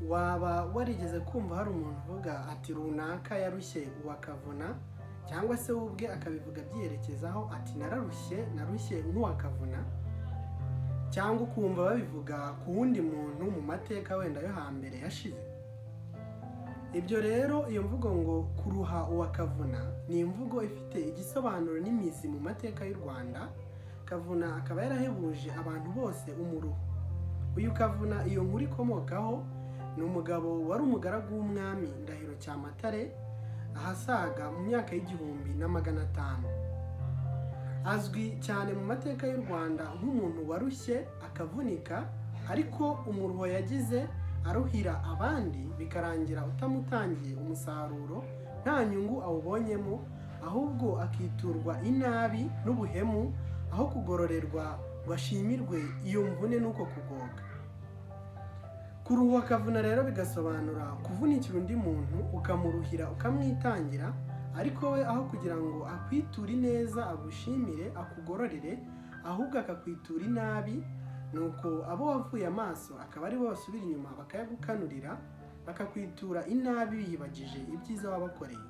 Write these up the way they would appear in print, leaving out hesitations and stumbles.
Waba warigeze kumva hari umuntu uvuga ati runaka yarushye uwa Kavuna, cyangwa se we ubwe akabivuga abyerekezaho ati nararushye, narushye nk'uwa Kavuna, cyangwa ukumva babivuga ku wundi muntu mu mateka wenda yo hambere yashize? Ibyo rero, iyo mvugo ngo kuruha uwa Kavuna ni imvugo ifite igisobanuro n'imizi mu mateka y'u Rwanda. Kavuna akaba yarahebuje abantu bose umuruho. Uyu Kavuna iyo nkuru ikomokaho ni umugabo wari umugaragu w'umwami Ndahiro Cyamatare ahasaga mu myaka y'1500. Azwi cyane mu mateka y'u Rwanda nk'umuntu warushye akavunika, ariko umuruho yagize aruhira abandi bikarangira utamutangiye umusaruro, nta nyungu awubonyemo, ahubwo akiturwa inabi n'ubuhemu aho kugororerwa ngo ashimirwe iyo mvune n'uko kugoka. Kuruha Kavuna rero bigasobanura kuvunikira undi muntu, ukamuruhira, ukamwitangira, ariko we aho kugira ngo akwiture ineza, agushimire, akugororere, ahubwo akakwitura inabi. Nuko abo wavuye amaso akaba aribo basubira inyuma bakayagukanurira, bakakwitura inabi biyibagije ibyiza wabakoreye.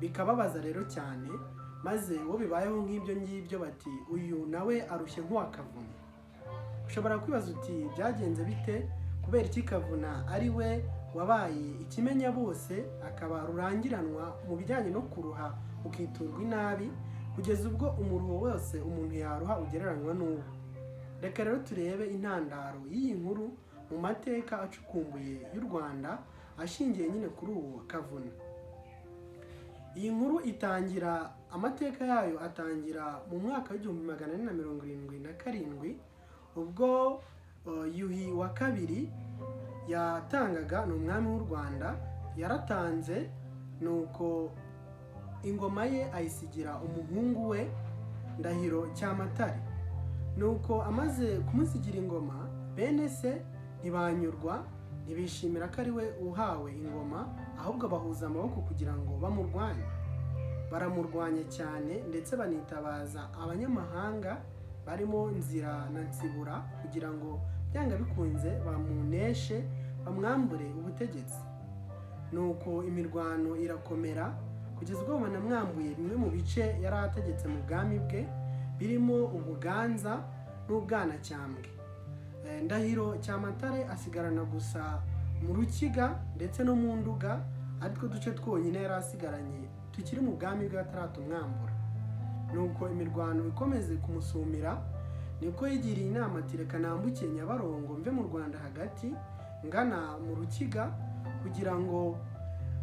Bikababaza rero cyane, maze uwo bibayeho nk'ibyo ngibyo bati uyu nawe arushye nk'uwa Kavuna. Ushobora kwibaza uti byagenze bite? Kubera iki Kavuna ari we wabaye ikimenya bose, akaba rurangiranwa mu bijyanye no kuruha ukiturwa inabi, kugeza ubwo umuruho wose umuntu yaruha ugereranywa n'uwo? Reka rero turebe intandaro y'iyi nkuru mu mateka acukumbuye y'u Rwanda, ashingiye nyine kuri uwo Kavuna. Iyi nkuru itangira, amateka yayo atangira mu mwaka w'1477, ubwo Yuhi wa kabiri yatangaga. Ni umwami w'u Rwanda, yaratanze, nuko ingoma ye ayisigira umuhungu we Ndahiro Cyamatare. Nuko amaze kumusigira ingoma, bene se ntibanyurwa, ntibishimira ko ari we uhawe ingoma, ahubwo bahuza amaboko kugira ngo bamurwanye. Baramurwanya cyane, ndetse banitabaza abanyamahanga barimo Nzira na Nsibura kugira ngo byanga bikunze bamuneshe, bamwambure ubutegetsi. Nuko imirwano irakomera kugeza ubwo banamwambuye bimwe mu bice yari ategetse mu bwami bwe, birimo Ubuganza n'Ubwanacyambwe. Ndahiro Cyamatare asigarana gusa mu Rukiga ndetse no mu Nduga, aritwo duce twonyine yari asigaranye tukiri mu bwami bwe bataratumwambura. Nuko imirwano ikomeze kumusumira, niko yigiriye inama ati reka nambuke Nyabarongo mve mu Rwanda hagati ngana mu Rukiga, kugira ngo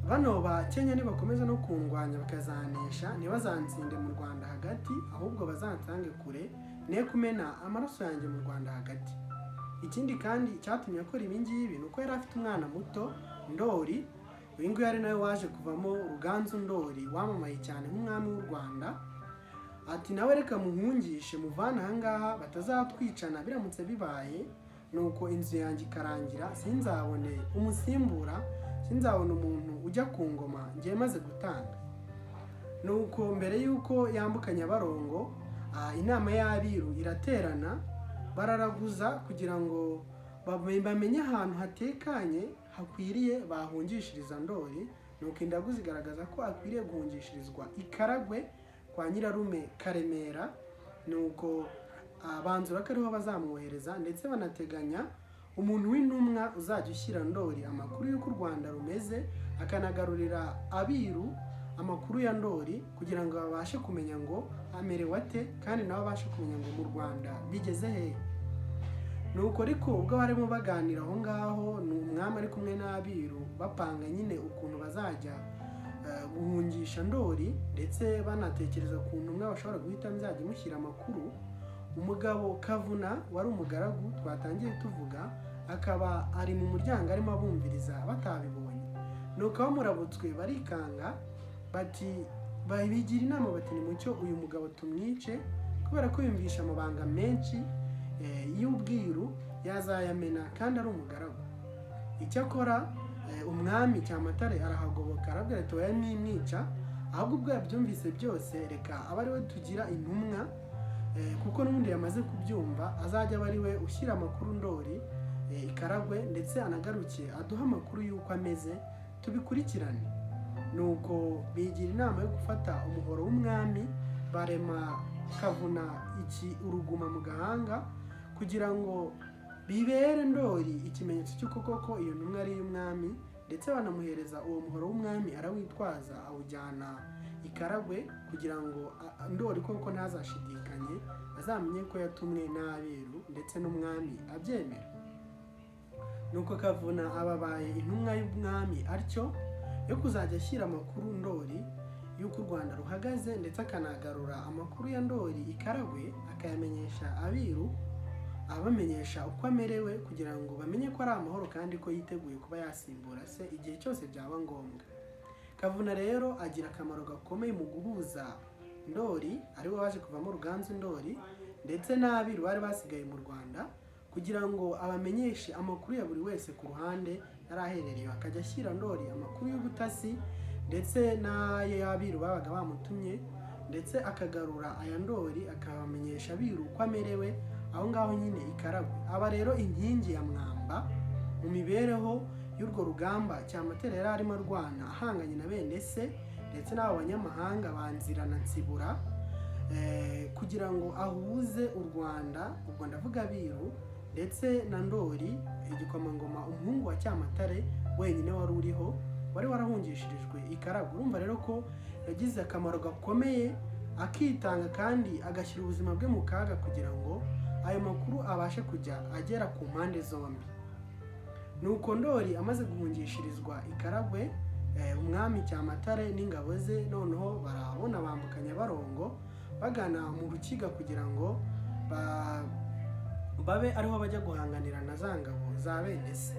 bano ba Kenya nibakomeza no kundwanya bakazanesha, ntibazantsinde mu Rwanda hagati, ahubwo bazansange kure, ne kumena amaraso yanjye mu Rwanda hagati. Ikindi kandi cyatumye akora ibi ngibi ni uko yari afite umwana muto Ndori. Uyu nguyu ari nawe waje kuvamo Ruganzu Ndori wamamaye cyane nk'umwami w'u Rwanda. Ati nawe reka muhungishe, muvane aha ngaha batazatwicana biramutse bibaye, nuko inzu yanjye ikarangira, sinzabone umusimbura, sinzabone umuntu ujya ku ngoma ngiye maze gutanga. Nuko mbere y'uko yambuka Nyabarongo, inama y'abiru iraterana, bararaguza kugira ngo bamenye ahantu hatekanye hakwiriye bahungishiriza Ndori. Nuko indagu zigaragaza ko akwiriye guhungishirizwa i Karagwe kwa nyirarume Karemera. Nuko banzura ko ariho bazamwohereza, ndetse banateganya umuntu w'intumwa uzajya ushyira Ndori amakuru y'uko u Rwanda rumeze, akanagarurira abiru amakuru ya Ndori, kugira ngo babashe kumenya ngo amerewe ate, kandi nabo babashe kumenya ngo mu Rwanda bigeze hehe. Nuko ariko ubwo barimo baganira aho ngaho, ni umwami ari kumwe n'abiru, bapanga nyine ukuntu bazajya guhungisha Ndori, ndetse banatekereza ku ntumwa bashobora guhita izajya imushyira amakuru. Umugabo Kavuna wari umugaragu twatangiye tuvuga akaba ari mu muryango arimo abumviriza batabibonye. Nuko bamurabutswe barikanga, bati bigira inama bati nimucyo uyu mugabo tumwice, kubera ko yumvisha amabanga menshi y'ubwiru, yazayamena kandi ari umugaragu. Icyakora umwami Cyamatare arahagoboka, arabwira ati oya, nimwica, ahubwo ubwo yabyumvise byose reka abe ari we tugira intumwa, kuko n'ubundi yamaze kubyumva, azajya aba ari we ushyira amakuru Ndori. i Karagwe, ndetse anagaruke aduhe amakuru y'uko ameze, tubikurikirane." Nuko bigira inama yo gufata umuhoro w'umwami, barema Kavuna iki uruguma mu gahanga kugira ngo bibere Ndori ikimenyetso cy'uko koko iyo ntumwa ari iy'umwami, ndetse banamuhereza uwo muhoro w'umwami, arawitwaza awujyana i Karagwe kugira ngo Ndori koko ntazashidikanye, azamenye ko yatumwe n'abiru ndetse n'umwami abyemera. Nuko Kavuna ababaye intumwa y'umwami atyo, yo kuzajya ashyira amakuru Ndori y'uko u Rwanda ruhagaze, ndetse akanagarura amakuru ya Ndori i Karagwe akayamenyesha abiru, abamenyesha uko amerewe kugira ngo bamenye ko ari amahoro kandi ko yiteguye kuba yasimbura se igihe cyose byaba ngombwa. Kavuna rero agira akamaro gakomeye mu guhuza Ndori, ariwe waje kuvamo Ruganzu Ndori, ndetse n'abiru bari basigaye mu Rwanda, kugira ngo abamenyeshe amakuru ya buri wese ku ruhande yari aherereye, akajya ashyira Ndori amakuru y'ubutasi ndetse n'ay'abiru babaga bamutumye, ndetse akagarura aya Ndori akabamenyesha abiru uko amerewe aho ngaho nyine i Karagwe. Aba rero inkingi ya mwamba mu mibereho y'urwo rugamba Cyamatare yari arimo arwana ahanganye na bene se ndetse n'abo banyamahanga ba Nzira na Nsibura, kugira ngo ahuze u Rwanda, ubwo ndavuga abiru ndetse na Ndori igikomangoma, umuhungu wa Cyamatare wenyine wari uriho, wari warahungishirijwe i Karagwe. Urumva rero ko yagize akamaro gakomeye, akitanga kandi agashyira ubuzima bwe mu kaga kugira ngo ayo makuru abashe kujya agera ku mpande zombi. Nuko Ndori amaze guhungishirizwa i Karagwe, umwami Cyamatare n'ingabo ze noneho barabona bambuka Nyabarongo bagana mu Rukiga kugira ngo babe ariho bajya guhanganira na za ngabo za bene se.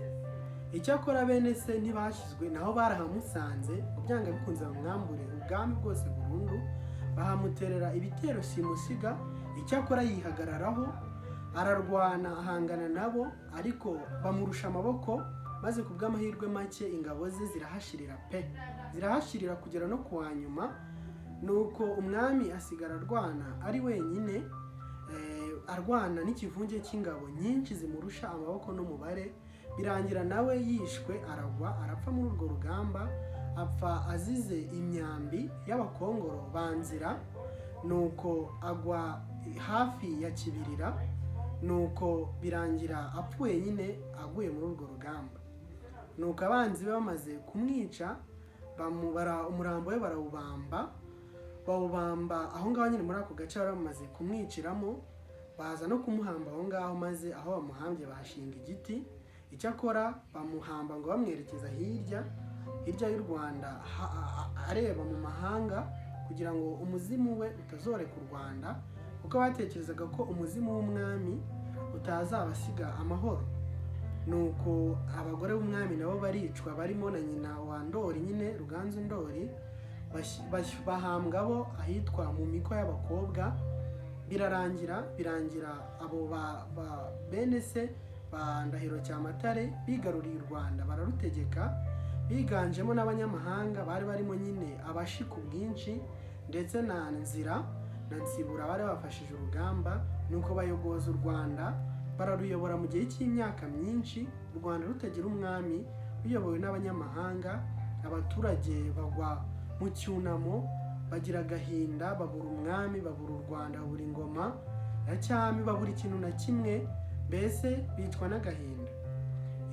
Icyakora bene se ntibashyizwe naho, barahamusanze ngo byanga bikunze bamwambure ubwami bwose burundu, bahamuterera ibitero simusiga. Icyakora yihagararaho, ararwana, ahangana nabo, ariko bamurusha amaboko, maze ku bw'amahirwe make ingabo ze zirahashirira pe, zirahashirira kugera no ku wa nyuma. Nuko umwami asigara arwana ari wenyine, arwana n'ikivunge cy'ingabo nyinshi zimurusha amaboko n'umubare. Birangira nawe yishwe, aragwa arapfa muri urwo rugamba, apfa azize imyambi y'abakongoro ba Nzira. Nuko agwa hafi ya Kibirira, nuko birangira apfuye nyine aguye muri urwo rugamba. Nuko abanzi be bamaze kumwica, umurambo we barawubamba, bawubamba aho ngaho nyine muri ako gace bari bamaze kumwiciramo, baza no kumuhamba aho ngaho, maze aho bamuhambye bahashinga igiti. Icyakora bamuhamba ngo bamwerekeza hirya hirya y'u Rwanda, areba mu mahanga, kugira ngo umuzimu we utazoreka u Rwanda, kuko batekerezaga ko umuzimu w'umwami utazabasiga amahoro. Nuko abagore b'umwami nabo baricwa, barimo na nyina wa Ndori nyine Ruganzu Ndori, bahambwa bo ahitwa mu Miko y'Abakobwa. Birarangira birangira abo bene se ba Ndahiro Cyamatare bigaruriye u Rwanda, bararutegeka, biganjemo n'abanyamahanga bari barimo nyine abashi ku bwinshi, ndetse na Nzira na Nsibura bari bafashije urugamba. Nuko bayogoza u Rwanda, bararuyobora mu gihe cy'imyaka myinshi, u Rwanda rutagira umwami, ruyobowe n'abanyamahanga. Abaturage bagwa mu cyunamo, bagira agahinda, babura umwami, babura u Rwanda, babura ingoma ya cyami, babura ikintu na kimwe, mbese bicwa n'agahinda.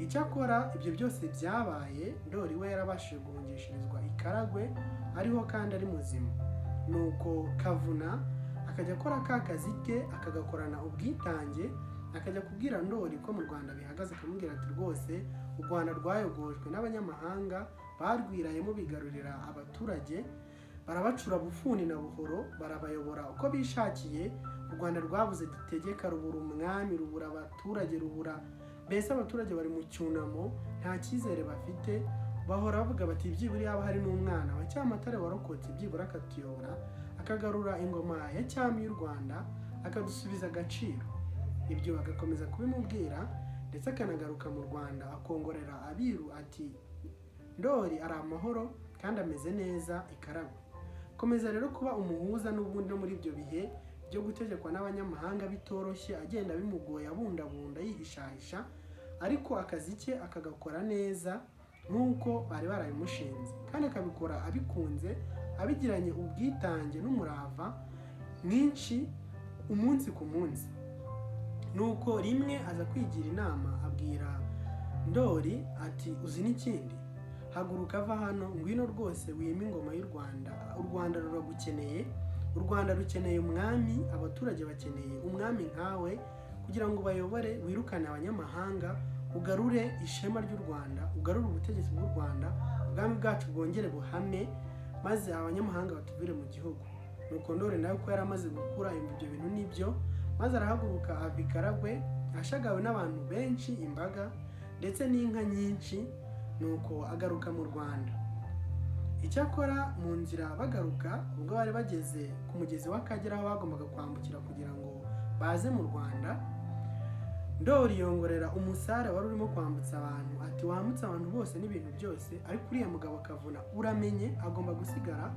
Icyakora ibyo byose byabaye Ndori we yarabashije guhungishirizwa i Karagwe, ariho kandi ari muzima. Nuko Kavuna akajya akora ka kazi ke, akagakorana ubwitange, akajya kubwira Ndori ko mu Rwanda bihagaze, akamubwira ati: "Rwose u Rwanda rwayogojwe n'abanyamahanga, barwirayemo bigarurira abaturage, barabacura bufuni na buhoro, barabayobora uko bishakiye. U Rwanda rwabuze gitegeka, rubura umwami, rubura abaturage, rubura mbese abaturage bari mu cyunamo, nta cyizere bafite. Bahora bavuga bati byibura yaba hari n'umwana wa Cyamatare warokotse, byibura akatuyobora, akagarura ingoma ya cyami y'u Rwanda, akadusubiza agaciro." Ibyo agakomeza kubimubwira, ndetse akanagaruka mu Rwanda akongorera abiru ati: "Ndori ari amahoro kandi ameze neza i Karagwe." Komeza rero kuba umuhuza n'ubundi no muri ibyo bihe byo gutegekwa n'abanyamahanga bitoroshye, agenda bimugoye, abundabunda, yihishahisha. Ariko akazi ke akagakora neza nk'uko bari barabimushinze, kandi akabikora abikunze, abigiranye ubwitange n'umurava mwinshi umunsi ku munsi. Nuko rimwe aza kwigira inama, abwira Ndori ati: "Uzi n'ikindi? Haguruka, ava hano, ngwino rwose wime ingoma y'u Rwanda. U Rwanda ruragukeneye, u Rwanda rukeneye umwami, abaturage bakeneye umwami nkawe kugira ngo bayobore, wirukane abanyamahanga, ugarure ishema ry'u Rwanda, ugarure ubutegetsi bw'u Rwanda, ubwami bwacu bwongere buhame, maze abanyamahanga batuvire mu gihugu." Nuko Ndori nawe, ko yari amaze gukura, yumva ibyo bintu nibyo, maze arahaguruka ava i Karagwe ashagawe n'abantu benshi, imbaga ndetse n'inka nyinshi. Nuko agaruka mu Rwanda. Icyakora mu nzira bagaruka, ubwo bari bageze ku mugezi w'Akagera aho bagombaga kwambukira kugira ngo baze mu Rwanda, Ndori yongorera umusare wari urimo kwambutsa abantu ati: "Wambutse abantu bose n'ibintu byose, ariko uriya mugabo Kavuna uramenye agomba gusigara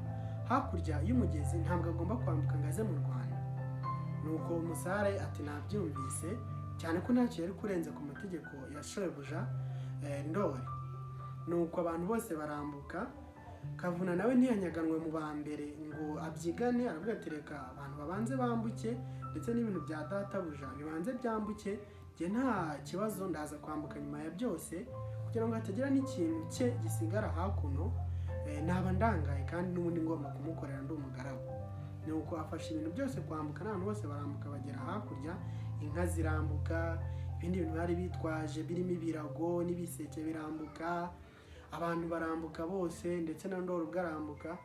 hakurya y'umugezi, ntabwo agomba kwambuka ngo aze mu Rwanda." Nuko umusare ati: "Nabyumvise," cyane ko ntacyo yari kurenza ku mategeko ya shebuja Ndori. Nuko abantu bose barambuka. Kavuna nawe ntiyanyaganwe mu ba mbere ngo abyigane, aravuga ati: "Reka abantu babanze bambuke, ndetse n'ibintu bya databuja bibanze byambuke, njye nta kibazo, ndaza kwambuka nyuma ya byose, kugira ngo hatagira n'ikintu cye gisigara hakuno, naba ndangaye kandi n'ubundi ngomba kumukorera ndi umugaragu." Nuko afasha ibintu byose kwambuka, n'abantu bose barambuka bagera hakurya. Inka zirambuka, ibindi bintu bari bitwaje birimo ibirago n'ibiseke birambuka, abantu barambuka bose, ndetse na Ndori ubwo arambuka.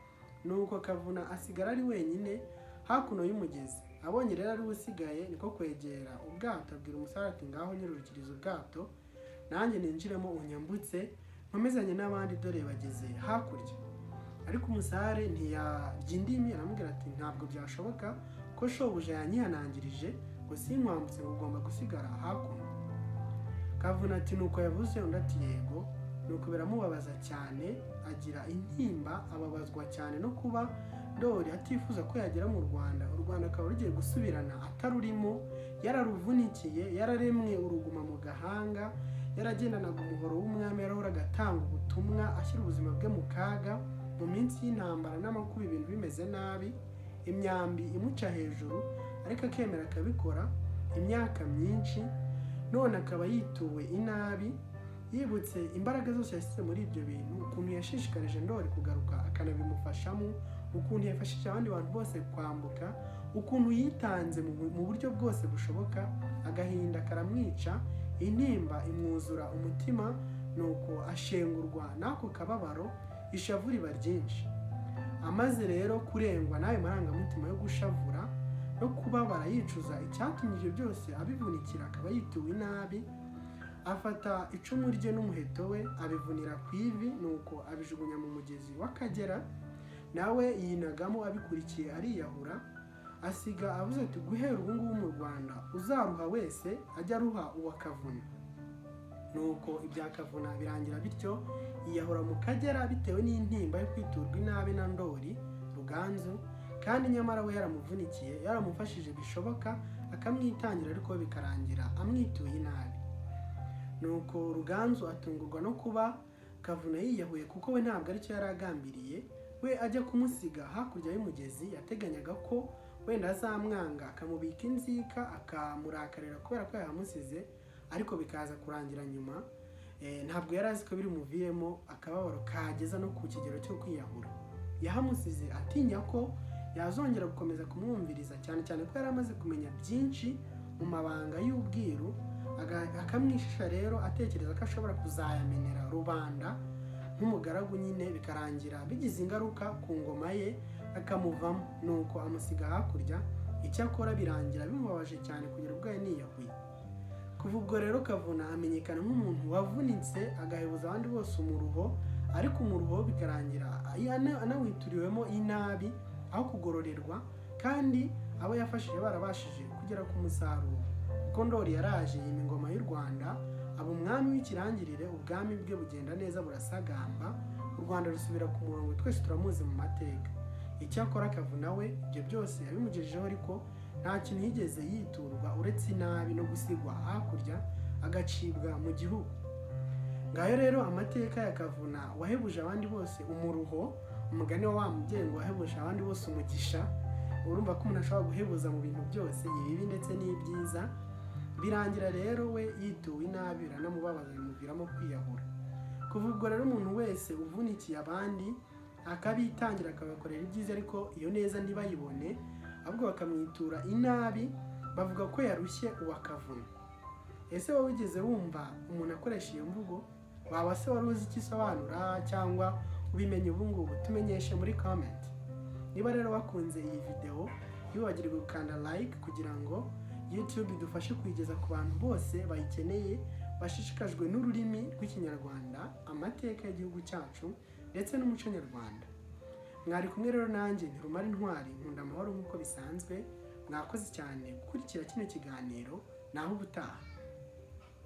Nuko Kavuna asigara ari wenyine hakuno y'umugezi. Abonye rero ari we usigaye, niko kwegera ubwato, abwira umusare ati: "Ngaho nyururukiriza ubwato nanjye ninjiremo, unyambutse nkomezanye n'abandi, dore bageze hakurya." Ariko umusare ntiyarya indimi, aramubwira ati: "Ntabwo byashoboka, ko shobuja yanyihanangirije ngo sinkwambutse, ngo ugomba gusigara hakuno." Kavuna ati: "Nuko yavuze?" Undi ati: "Yego." Nuko biramubabaza cyane, agira intimba, ababazwa cyane no kuba Ndori atifuza ko yagera mu Rwanda, u Rwanda akaba rugiye gusubirana atarurimo, yararuvunikiye, yararemwe uruguma mu gahanga, yaragendanaga umuhoro w'umwami, yarahoraga atanga ubutumwa, ashyira ubuzima bwe mu kaga mu minsi y'intambara n'amakuba, ibintu bimeze nabi, imyambi imuca hejuru, ariko akemera akabikora imyaka myinshi, none akaba yituwe inabi. Yibutse imbaraga zose yashyize muri ibyo bintu, ukuntu yashishikarije Ndori kugaruka akanabimufashamo, ukuntu yafashije abandi bantu bose kwambuka, ukuntu yitanze mu buryo bwose bushoboka, agahinda karamwica, intimba imwuzura umutima. Nuko ashengurwa n'ako kababaro, ishavu riba ryinshi. Amaze rero kurengwa n'ayo marangamutima yo gushavura no kubabara, yicuza icyatumye ibyo byose abivunikira akaba yituwe inabi, afata icumu rye n'umuheto we, abivunira ku ivi, nuko abijugunya mu mugezi w'Akagera, nawe yinagamo abikurikiye, ariyahura. Asiga avuze ati: "Guhera ubu ngubu mu Rwanda uzaruha wese ajya aruha uwa Kavuna." Nuko ibya Kavuna birangira bityo, yiyahura mu Kagera bitewe n'intimba yo kwiturwa inabi na Ndori Ruganzu, kandi nyamara we yaramuvunikiye, yaramufashije bishoboka, akamwitangira, ariko bikarangira amwituye inabi. Nuko Ruganzu atungurwa no kuba Kavuna yiyahuye, kuko we ntabwo aricyo yari agambiriye. We ajya kumusiga hakurya y'umugezi yateganyaga ko wenda azamwanga, akamubika inzika, akamurakarira kubera ko yahamusize, ariko bikaza kurangira nyuma. Ntabwo yari azi ko biri bumuviremo akababaro kageza no ku kigero cyo kwiyahura. Yahamusize atinya ko yazongera gukomeza kumwumviriza, cyane cyane ko yari amaze kumenya byinshi mu mabanga y'ubwiru, akamwishisha rero, atekereza ko ashobora kuzayamenera rubanda nk'umugaragu nyine, bikarangira bigize ingaruka ku ngoma ye, akamuvamo. Nuko amusiga hakurya. Icyakora birangira bimubabaje cyane kugera ubwo yaniyahuye. Kuva ubwo rero Kavuna amenyekana nk'umuntu wavunitse agahebuza abandi bose umuruho, ariko umuruho bikarangira anawituriwemo inabi aho kugororerwa, kandi abo yafashije barabashije kugera ku musaruro, kuko Ndori yaraje yima ingoma y'u Rwanda, aba umwami w'ikirangirire, ubwami bwe bugenda neza, burasagamba, u Rwanda rusubira ku murongo, twese turamuzi mu mateka. Icyakora Kavuna we ibyo byose yabimugejejeho, ariko nta kintu yigeze yiturwa uretse inabi no gusigwa hakurya. agacibwa mu gihugu. Ngayo rero amateka ya Kavuna wahebuje abandi bose umuruho, umugani wa wa mubyeyi ngo wahebuje abandi bose umugisha. Urumva ko umuntu ashobora guhebuza mu bintu byose, ibibi ndetse n'ibyiza. Birangira rero we yituwe inabi, biranamubabaza, bimuviramo kwiyahura. Kuva ubwo rero, umuntu wese uvunikiye abandi, akabitangira, akabakorera ibyiza, ariko iyo neza ntibayibone, ahubwo bakamwitura inabi, bavuga ko yarushye uwa Kavuna. Ese wowe wigeze wumva umuntu akoresha iyo mvugo? Waba se wari uzi icyo isobanura, cyangwa ubimenye ubu ngubu? Tumenyeshe muri comment. Niba rero wakunze iyi video, ntiwibagirwe gukanda like kugira ngo YouTube idufashe kuyigeza ku bantu bose bayikeneye, bashishikajwe n'ururimi rw'Ikinyarwanda, amateka y'igihugu cyacu ndetse n'umuco nyarwanda. Mwari kumwe rero nanjye Ntirumara Intwari, nkunda amahoro nk'uko bisanzwe. Mwakoze cyane gukurikira kino kiganiro. Naho ubutaha.